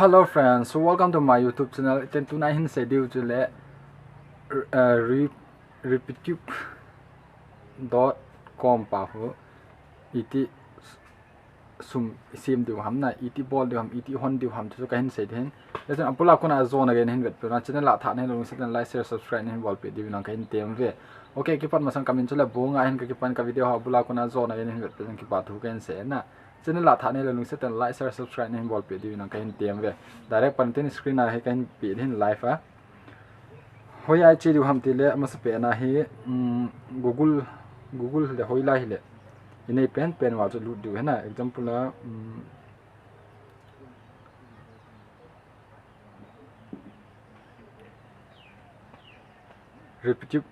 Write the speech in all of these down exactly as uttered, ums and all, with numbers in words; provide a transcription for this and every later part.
Hello friends, so welcome to my YouTube channel. Iten tuna hin sei diu chu le, uh, re-, repetube dot com pa hu iti sum i sem diu ham na, iti bol diu ham, iti hon diu ham chu ka hin sei ding. Lesin abula kona ajona gei nahin vetpeh na, channel a thah nahi lou lungset in like, share, subscribe nahin bolpeh diu vin ka hin tem ve. Okay, kipat masang kamin chu le Bunga hin ka kipan, ka video ho abula kona ajona gei nahin vetpeh na, kipa thu ka hin sei na. Channel a thah nahi lou lungset in like, share, subscribe nahin bolpeh diu vin ka hin tem ve. Direct pan tin screen a hi ka hin pe ding live a. Hoiya i che diu ham ti le, amasa pen a hi, um, Google, Google le hoilai hile. I nei pen pen uva chu lut diu hen na. Example a, um, repetube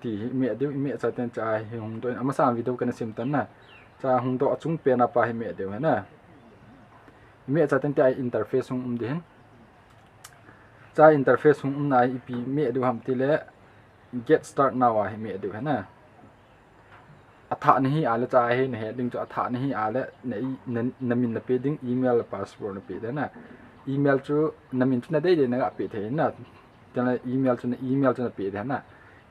ti hi i meh diu, i meh chai teng chu a hi hung doh in, amasa video kana sem tan na. Chu a hung doh a chung pen a pa hi meh diu hen na. I meh chai teng chu a interface hung um ding hin. Chu a interface hung umna a ipi meh diu ham ti le, get start now a hi meh diu hen na. Athah nahi a le chu a hi nahet ding chu, athah nahi a le na i, na, na min na pe ding, email le password na pe ding na. Email chu na min chu na deidei na ga pe thei na. Chule email chu na, email chu na pe ding na.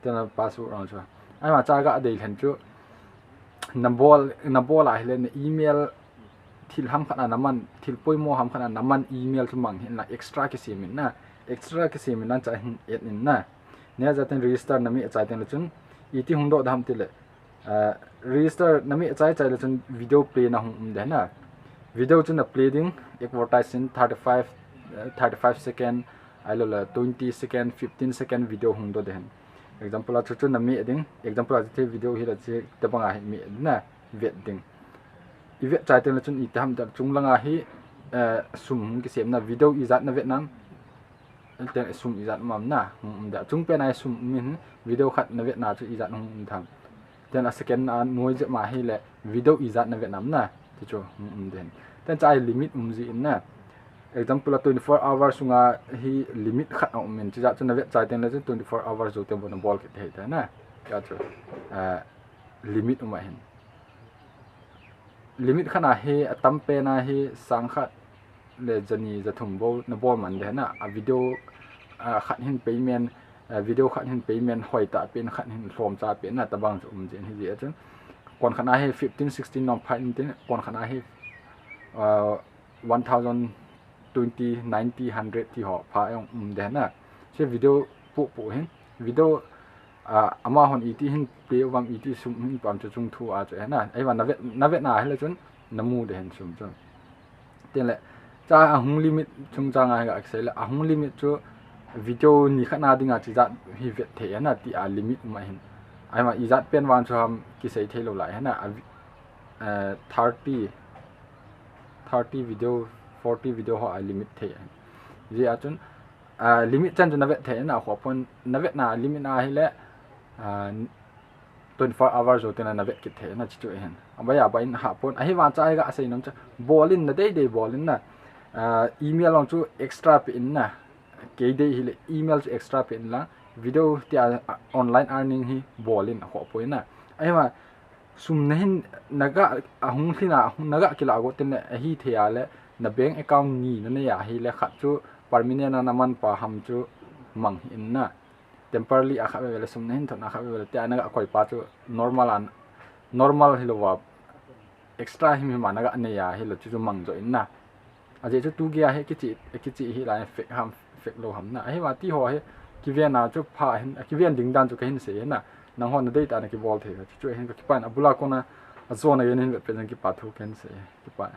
Chule password ang chu. Ahivang chu a ga dei lhon chu na bol, na bol a hile na email thil ham khat a na man, thil poimo ham khat a na man email chu mang hih in lang extra kisem in na. Extra kisem in lang chu a hin add in na. Nia chai teng register na meh chai teng le chun iti hung doh ding ham ti le, ah, register na meh chai chai le chun video play na hung um ding na. Video chu na play ding, advertise in thirty-five, eh, thirty-five second, ahilou le twenty second, fifteen second video hung doh ding hin. Example a chu chu na meh ding, example a chu video hi la chu tabang a hi meh na, vet ding. I vet chai teng le chun iti ham ti le chung lang a hi, eh, sum hung kisem na, video ijat na vet nam. Teng sum ijat um am na, hung um ding. Chung pen a hi sum um in, video khat na vetna chu ijat hung um tham. Teng a second a noi jep ma hile, video ijat na vet nam na, ti chu hung um ding. Teng chu a hi limit um ji in na. Example a twenty-four hours sunga hi limit khat a um in, chijat chu na vet chai teng le chu twenty-four hours jou teng bou na bol kit thei ta na. Chu chu, ah, limit um ahin. Limit khat a hi, atam pen a hi sang khat le jani jathum bou na bol man ding na, a video, a, khat hin payment, a, video khat hin payment hoi tah pen, khat hin lhom cha pen na, tabang chu um jin hi ji a chun. Kon khat a hi fifteen, sixteen nom pha in tin, kon khat a hi, a, one thousand, twenty, ninety, hundred ti ho pha jong um ding na. Chu video poh poh hin, video, a, ama hon iti hin play uvam, iti sum hin pam chu chung thu a chu hen na. Ahivang na vet, na vetna hile chun na mu ding hin sum chu. Teng le, chu a hung limit chungchang a hi ga kisei le, a hung limit chu video ni khat na dinga chijat hi vet thei hen na ti a limit um ahin. Ahivang ijat pen vang chu ham kisei thei lou lai hen na. A vi-, eh, thirty, thirty video, forty video ho a limit thei ahin. Ji a chun, ah, limit chan chu na vet thei na, kho pon na vetna limit a hile, ah, twenty-four hours jou teng le na vet kit thei na, chu chu hin. Abaya ba in ha pon, ahivang chu a hi ga sei nom chu, bol in na deidei bol in na, ah, email jong chu extra pe in na, kei dei hile email chu extra pe in lang, video ti a, ah, online earning hi bol in kho poi na. Ahivang sum na hin na ga, a hung lhin a, a hung na ga kila go teng le, a hi thei a le, na bank account ni na nei a hile khat chu permanent a na man pa ham chu mang hih in na. Temporary a khat veve le sum na hin thot na khat veve le, ti a na ga koi pa chu normal a, normal hilou va, extra himhim a na ga nei a hile chu chu mang jo in na. Ajeh chu tu gei a hi kichih, kichih hi lai fake ham, fake lou ham na. Ahivang ti ho hi kiven a chu pha hin, kiven ding dan chu ka hin sei na. Nangho na deitah na kibol thei chu chu hin ka kipan, abula kona ajona gei nahin vetpeh jong kipa thu ka hin sei, kipa.